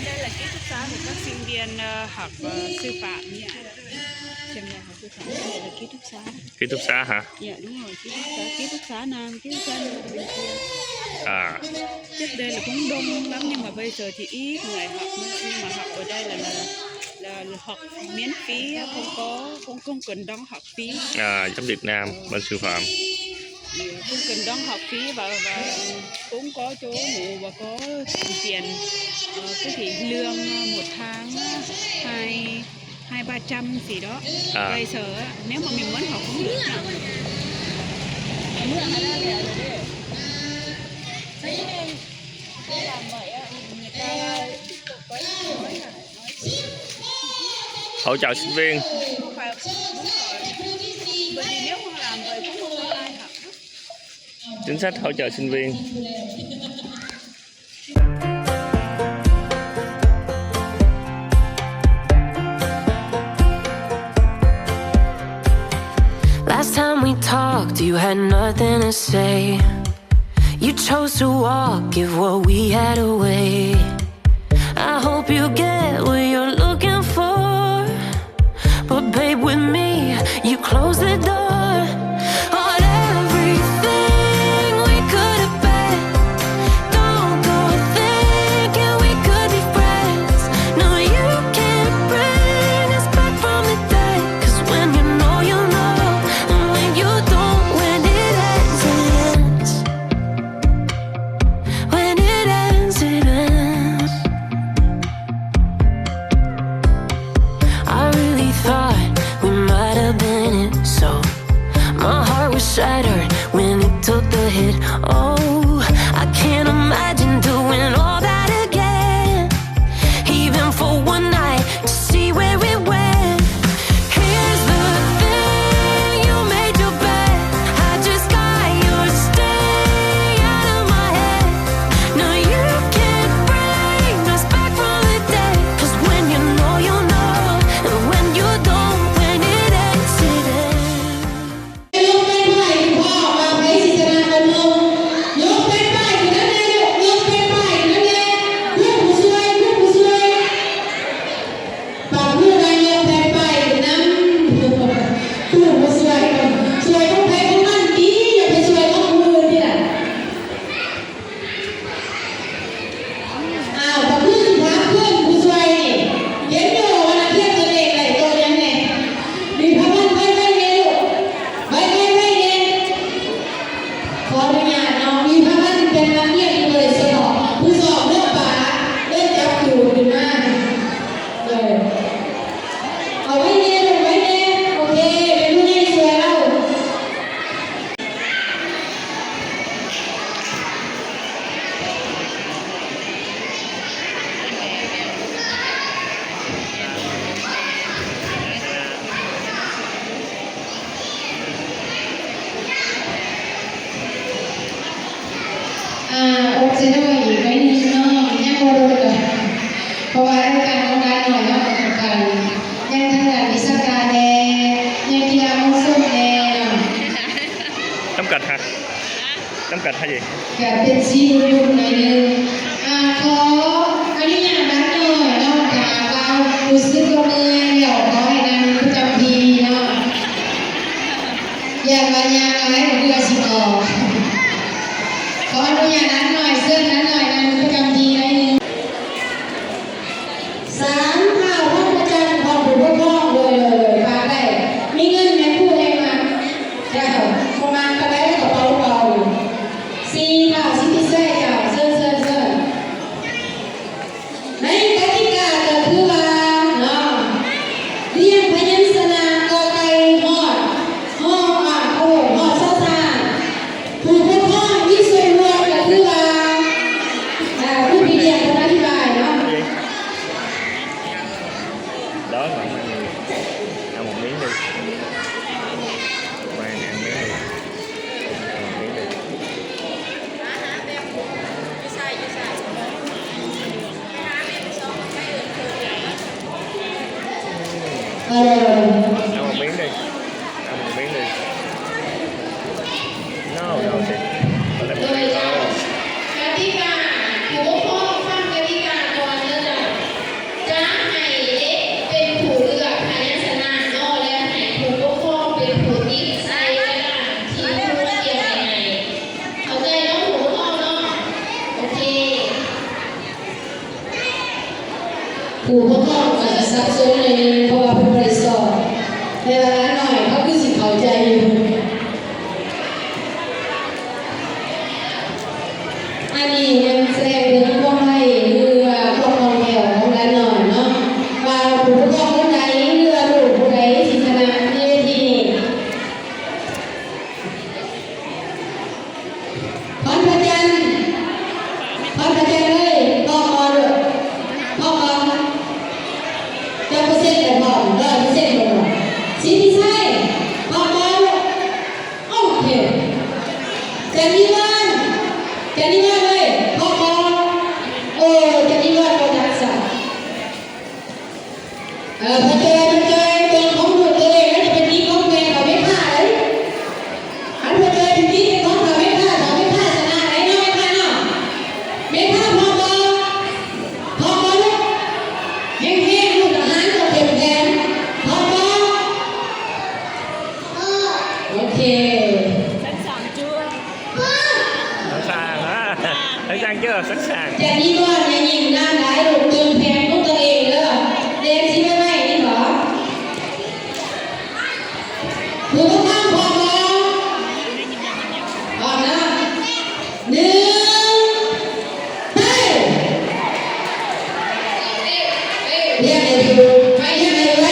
Đây là ký túc xá của các sinh viên, ờ, học, ờ, sư phạm nhỉ? Trường đại học sư phạm, đây là ký túc xá. Ký túc xá hả? Dạ, đúng rồi, ký túc xá, ký túc xá nam, ký túc xá nữ của bên kia. À. Trước đây là cũng đông lắm nhưng mà bây giờ thì ít người học nữa, nhưng mà học ở đây là, là, là học miễn phí, không có, không, không cần đóng học phí. À, trong Việt Nam, bên sư phạm. Không cần đóng học phí và, và cũng có chỗ ngủ và có tiền, ờ, có thể lương, ờ, một tháng, ờ, hai, hai ba trăm gì đó. À. Bây giờ á, nếu mà mình muốn học cũng được nhỉ? Hỗ trợ sinh viên. Chính sách hỗ trợ sinh viên. Last time we talked, you had nothing to say. You chose to walk, give what we had away. I hope you get what you're looking for. But babe, with me, you close the door on everything we could have been. Don't go thinking we could be friends. No, you can't bring us back from the dead. 'Cause when you know, you know. And when you don't, when it ends, it ends. When it ends, it ends. I really thought we might have been it, so my heart was shattered when it took the hit. Oh, I can't imagine doing all that again. Even for one night, to see where it went. Here's the thing, you made your bed. I just got your stay out of my head. No, you can't bring us back from the dead. 'Cause when you know, you know. And when you don't, when it ends, it ends. ຍົກແຜ່ນປ້າຍຂຶ້ນພ້ອມວ່າໃຜຊິຊະນະກ່ອນໝູ່. ຍົກແຜ່ນປ້າຍຂຶ້ນນຳແດ່ລູກ, ຍົກແຜ່ນປ້າຍຂຶ້ນນຳແດ່. ຄູຜູ້ຊ່ວຍ, ຄູຜູ້ຊ່ວຍ. ປາບມືວ່າຍົກແຜ່ນປ້າຍຂຶ້ນນຳ. ຄູຜູ້ຊ່ວຍ, ຊ່ວຍຂອງໃຜຂອງມັນຕິ, ຢ່າໄປຊ່ວຍຂອງຜູ້ອື່ນຕິລະ. ອ້າວ ປະມື ຊິຖາມເພິ່ນ ຜູ້ຊ່ວຍນີ້ ເຫັນຢູ່ວ່ານັກຮຽນຕົວເລກໄດ້ໂຕຫຍັງແດ່? ມີພະວັນໄວໆແດ່ລູກ ໄວໆແດ່. ຂໍອະນຸຍາດເນາະ ມີພະວັນເປັນນັກຮຽນໂດຍສະເພາະ ຜູ້ສອບເນາະ ປາເລີຍຈັບໂຕຂຶ້ນມາ. ເອີ ເອົາໄວ້ແດ່ລູກ ໄວ້ແດ່. ໂອເຄ ເປັນຜູ້ໃຫຍ່ຊ່ວຍເຮົາ. ອາ ອົດໃຈໜ້ອຍອີກໜ້ອຍໜຶ່ງເນາະ ຍັງບໍ່ດົນດອກ ເພາະວ່າລາຍການຂອງຫຼານນ້ອຍເຮົາກໍຕ້ອງການ ຍັງທາງດ້ານວິຊາການແດ່ ຍັງກິລາມົ້ງສົມແດ່ເນາະ. ຈຳກັດຮະ ຈຳກັດໃຫ້ເດ ກະເປັນສີຫຍຸ້ມໆໜ້ອຍໜຶ່ງ. ອາ ຂໍອະນຸຍາດນັກໜ້ອຍເນາະ ຖ້າຫາກວ່າຮູ້ສຶກວ່າເມື່ອຍແລ້ວ ຂໍໃຫ້ນັ່ງປະຈຳທີ່ເນາະ. ຢ້ານວ່າຍ່າງຫຼາຍເຫື່ອຊິອອກ. ຂໍອະນຸຍາດນັກໜ້ອຍ ເຊີນນັກໜ້ອຍນັ່ງປະຈຳທີ່ໜ້ອຍໜຶ່ງ. ສາມ ທ້າວທອງພະຈັນ ພ້ອມຜູ້ປົກຄອງ ໂດຍ ໂດຍ ໂດຍ ຝາກໄດ້. ມີເງິນແມ່ຄູແຮງມັກ ເຈົ້າ ບໍ່ມັກປານໃດ ກະເປົາເປົ່າ. ສີ່ ທ້າວສິດທິໄຊ ເຈົ້າ ເຊີນ ເຊີນ ເຊີນ. ໃນກະຕິກາກະຄືວ່າເນາະ ລຽນພະຍັນຊະນະ ກໍໄກ່ ຮອດ ຮ ອາ ໂອ ຮອດຊໍຊາ. ຜູ້ປົກຄອງມີສ່ວນຮ່ວມກະຄືວ່າ ອາ ຜູ້ທີ່ລຽນເພິ່ນອະທິບາຍເນາະ. ກະຕິກາ ຜູ້ປົກຄອງຟັງກະຕິກາກ່ອນເດີເຈົ້າ. ຜູ້ປົກຄອງອາດຈະສັບສົນໜ້ອຍໜຶ່ງ ເພາະວ່າເພິ່ນບໍ່ໄດ້ສອບ, ແຕ່ວ່າຫຼານນ້ອຍເຂົາຄືຊິເຂົ້າໃຈຢູ່. ອັນນີ້ແມ່ນສະແດງເຖິງຄວາມໄວ ຫຼືວ່າຄວາມຄ່ອງແຄ້ວຂອງຫຼານນ້ອຍເນາະ, ວ່າຜູ້ປົກຄອງຄົນໃດ ຫຼືວ່າລູກຜູ້ໃດທີ່ຊະນະໃນເວທີນີ້. ພອນພະຈັນ ພອນພະຈັນເອີຍ ພ້ອມບໍ່ລູກ? ພ້ອມບໍ່? ຈັກເປີເຊັນແລ້ວ? ພ້ອມ ຮ້ອຍເປີເຊັນບໍ່? ສິດທິໄຊ ພ້ອມບໍ່ລູກ? ໂອເຄ. ຈັນນິວັນ ຈັນນິວັນເອີຍ ພ້ອມບໍ່? ເອີ ຈັນນິວັນບໍ່ຈັກຊະ. ເອີ ພໍ່ຈ້ອຍ ພໍ່ຈ້ອຍ ເບິ່ງຂອງລູກຕົວເອງ ແລ້ວຈະໄປຕິດຂອງແມ່ເຖົ້າແມ່ຄ້າເດ້. ຄັນພໍ່ຈ້ອຍໄປຕິດຂອງເຖົ້າແມ່ຄ້າ ເຖົ້າແມ່ຄ້າຊະນະໄດ້ເນາະ ແມ່ຄ້າເນາະ. ແມ່ຄ້າພ້ອມບໍ່? ພ້ອມບໍ່ລູກ? ແຮງໆ ລູກທະຫານຕ້ອງເຂັ້ມແຂງ. ພ້ອມບໍ່? ໂອເຄ. ສັກສາງ ສັກສາງເຈີ ສັກສາງ. ຈະມີບ່ອນໃຫ້ຍິ້ມງາມຫຼາຍ ລູກເບິ່ງແຜນຂອງຕົວເອງເດີ. ແດນຊິໄວໆ ນີ້ບໍ? ຜູ້ປົກຄອງພ້ອມບໍ່? ພ້ອມເນາະ. ໜຶ່ງ ໄປ! ຮຽນໃຫ້ຖືກ ຮຽນໃຫ້ໄວ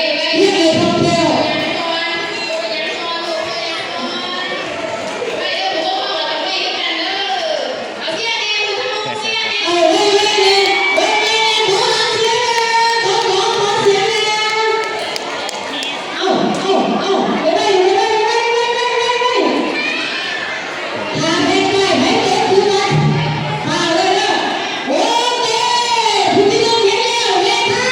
ຮຽນໃຫ້ຄ່ອງແຄ້ວ. ເອົາ ໄວໆ ແດ່ ໄວໆ ແດ່ ຂໍສຽງແດ່ ຂໍສຽງແດ່. ເອົາ ເອົາ ເອົາ ໄວໆ ໄວໆ ໄວໆ ໄວໆ ໄວໆ. ຖ້າແມ່ນໄປ ໃຜຕົກຄືກັນ ຟ້າວເລີຍເດີ. ໂອເຄ ຜູ້ທີໜຶ່ງເຫັນແລ້ວ ແມ່ຄ້າ.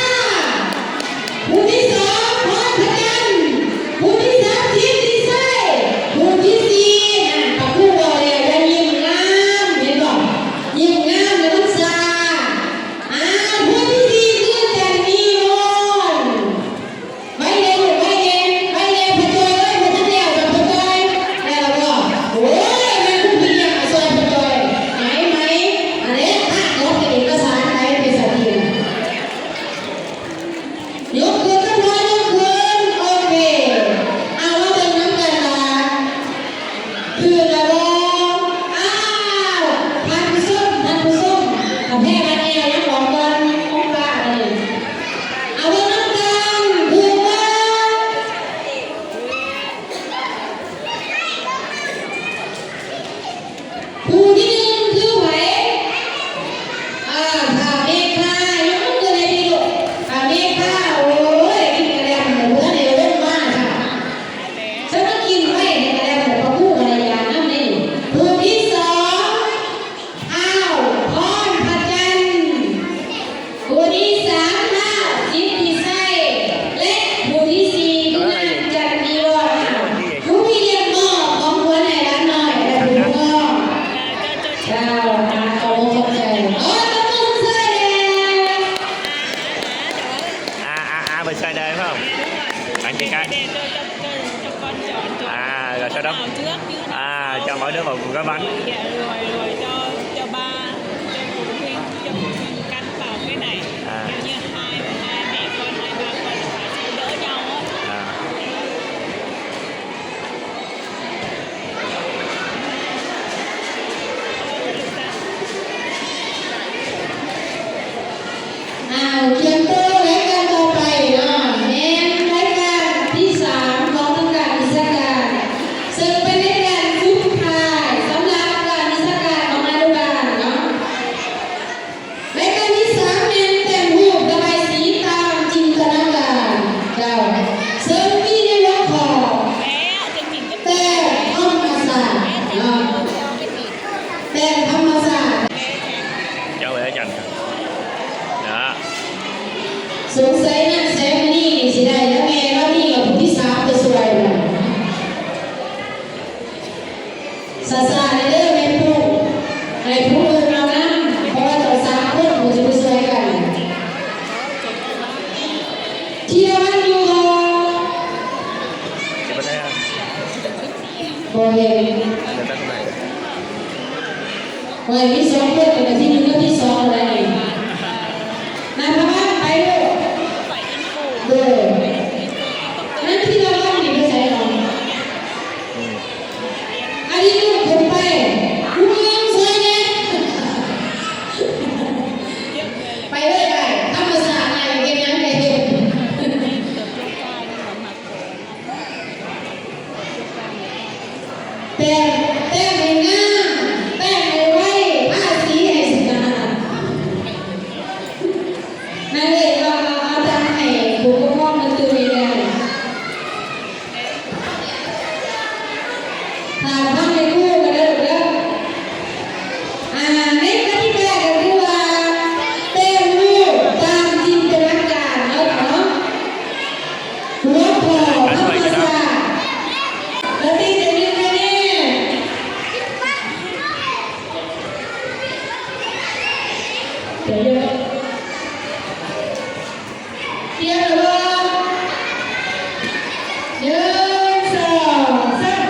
ຜູ້ທີສອງ ພອນພະຈັນ. ຜູ້ທີສາມ ສິດທິໄຊ. ຜູ້ທີສີ່ ນັ້ນ ປາກູເວົ້າແລ້ວ ຢ່າຍິ້ມງາມ ເຫັນບໍ່? ຍິ້ມງາມແລ້ວມັນຊ້າ. ອ່າ ຜູ້ທີສີ່ຄືຈັນນີວອນ. ໄວແດ່ລູກ ໄວແດ່ ໄວແດ່ ພໍ່ຈ້ອຍເອີຍ ບໍ່ທັນແລ້ວດອກ ພໍ່ຈ້ອຍ. ແລ້ວລະບໍ່? ໂອ້ຍ ແມ່ນຜູ້ພີ່ລ້ຽງມາຊ່ອຍພໍ່ຈ້ອຍ. ໄໝ ໄໝ ອັນເດ ພາກລົບເອກະສານໄປ ເປັນສັດທີນະ. ຍົກຂຶ້ນ ເຈົ້າພໍ່ຍົກຂຶ້ນ. ໂອເຄ ເອົາ ມາເບິ່ງນຳກັນວ່າ ຖືກລະບໍ່? ອ້າວ ທ່ານຜູ້ຊົມ ທ່ານຜູ້ຊົມ ຖ້າແພ້ບາດແອວຍັງບອກກ່ອນ ຂອງປ້ານີ້. ເອົາ ເບິ່ງນຳກັນ ຖືກບໍ່? ຜູ້ທີໜຶ່ງຄືໃຜ? ອ່າ ຖ້າແມ່ຄ້າ ຍົກມືຂຶ້ນໃຫ້ພີ່ລູກ. ຖ້າແມ່ຄ້າ ໂອ້ຍ ກິນກະແລັມ ບໍ່ທັນໄດ້ລົງມາຊະ. ສະມາກິນໄວ້ໃນກະແລັມ ປາກູມາລະຍານນຳເດ້. ຜູ້ທີສອງ ທ້າວ ພອນພະຈັນ. ຜູ້ທີສາມ ທ້າວ ສິດທິໄຊ ແລະ ຜູ້ທີສີ່ ຄືນາງ ຈັນນີວອນ. ຜູ້ພີ່ລ້ຽງມອບຂອງຂວັນໃຫ້ຫຼານນ້ອຍ ແລະ ຜູ້ປົກຄອງ. ເຈົ້າ ຂອບໃຈ. ເອີ ຕົບມືໃສ່ແດ່. ອ່າ ອ່າ ອ່າ ໄປໃສ່ໄດ້ພ້ອມ ອັນໃກ້ໆ. ອ່າ ກໍສະດັບ ອ່າ ຈຳເອົາເດີ ເວົ້າກັບມັນ. ອ່າ ອ່າ. ອ້າວ ກຽມໂຕ ລາຍການຕໍ່ໄປເນາະ ແມ່ນລາຍການທີສາມຂອງທາງດ້ານວິຊາການ ເຊິ່ງເປັນລາຍການສຸດທ້າຍສຳລັບດ້ານວິຊາການຂອງອະນຸບານເນາະ. ລາຍການທີສາມແມ່ນແຕ້ມຮູບລະບາຍສີຕາມຈິນຕະນາການເຈົ້າ ເຊິ່ງມີໃນຫົວຂໍ້ແຕ້ມທຳມະຊາດເນາະ ແຕ້ມທຳມະຊາດ. ເຈົ້າເອີຍ ອາຈານນະ ສົງໄສນາງແສງມະນີນີ້ຊິໄດ້ແລ້ວ ແມ່ລາວມີກັບຜູ້ທີສາມໄປຊ່ວຍນະ. ຊ້າໆ ແດ່ເດີແມ່ປຸ້ງ ໃຫ້ຜູ້ອື່ນເອົານຳ ເພາະວ່າຕ້ອງສາມຄົນຜູ້ຊິໄປຊ່ວຍກັນ. ທີລະວັນຢູ່ບໍ່? ບໍ່ເຫັນ. ໂອ້ຍ ມີສອງຄົນ ກໍທີໜຶ່ງກັບທີສອງແລ້ວນີ້. ນັນທະວັນ ໂດຍ ນັ້ນທີ່ລະວັງນີ້ໄປໃສເນາະ? ອັນນີ້ລູກເພິ່ນໄປ ລູກເມືອງຊ່ອຍແດ່ ໄປເລີຍໄປ ທຳມະຊາດໄປ ເຮັດຫຍັງໄປເຮັດ. ແຕ້ມ ແຕ້ມໃຫ້ງາມ ແຕ້ມໃຫ້ໄວ ທາສີໃຫ້ສະອາດ. ນາງເອກເອົາ ເອົາ ເອົາຕັງໃຫ້ຜູ້ປົກຄອງມາຕື່ມໃຫ້ແດ່. ຖ້າຟັງໃຫ້ຄູກະເດີເດີ. ອ່າ ໃນກະຕິກາກະຄືວ່າ ແຕ່ງຮູບຕາມຈິນຕະນາການເນາະ ເນາະ. ຫົວຂໍ້ທຳມະຊາດ ລະຕີຈະມີຄະແນນ. ຕຽມແລ້ວບໍ່? ໜຶ່ງ ສອງ ສາມ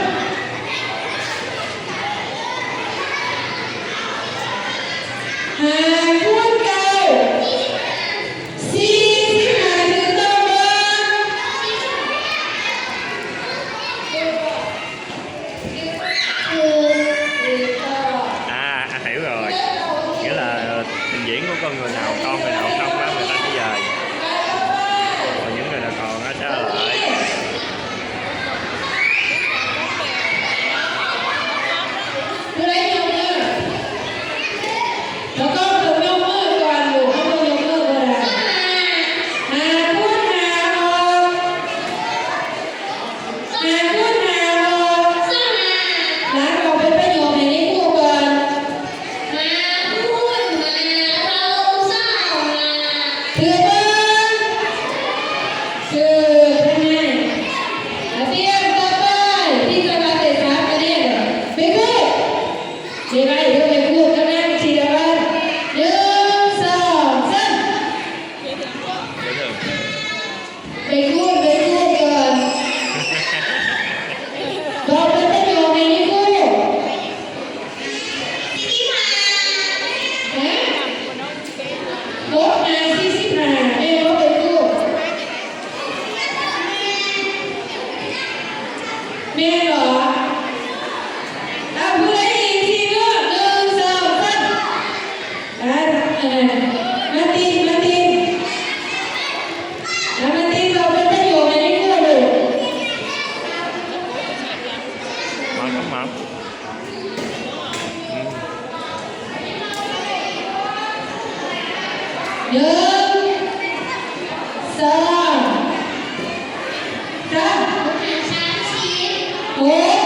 ຫ້າຄູນເກົ້າ ສີ່ສິບຫ້າ ຖືກຕ້ອງບໍ່? ອ່າ ໃຫ້ເອີຍ ນີ້ລະ ເປັນຍິງກໍເງິນເອົາທອງ ເງິນເອົາຄຳມາເມື່ອທັນທີ່ໃຫຍ່ ເອົາຍິງເງິນເອົາທອງ ອາຈານຫຼາຍ. ຜູ້ໃດຍົກມື? ແລ້ວກໍຕ້ອງຍົກມືກ່ອນລູກ ເຮົາບໍ່ຍົກມືບໍ່ໄດ້. ຫ້າຄູນຫ້າອອກ ຫ້າຄູນຫ້າອອກ ຫຼັງອອກເປັນປະໂຫຍກໃຫ້ນາຍຄູກ່ອນ. ຫ້າຄູນຫ້າເທົ່າຊາວຫ້າ ຖືກບໍ່? ຖືກທັງນັ້ນ. ອາ ຕຽມຕໍ່ໄປ ທີ່ຈະມາເຕະສາມກະແນນ ໄປຄູ ໄປໄວເດີ ໄປຄູກຳລັງທີ່ດາວາ ໜຶ່ງ ສອງ ສາມ ໄປຄູນ ໄປຄູນກ່ອນ ບອກເພິ່ນໄປຢູ່ໃນນີ້ຄູ ຮະ ຫົກຫ້າສີ່ສິບຫ້າ ແມ່ນບໍ່ ໄປຄູນ ແມ່ນບໍ່? ເອົາ ຜູ້ໃດອີກ ສີ່ມື ໜຶ່ງ ສອງ ສາມ. ອ່າ ມາຕິນ ມາຕິນ ອ່າ ມາຕິນ ເວົ້າເປັນປະໂຫຍກໃຫ້ໄດ້ຮູ້ລູກ ມາ ມາ ອືມ ໜຶ່ງ ສອງ ສາມ ຫົກ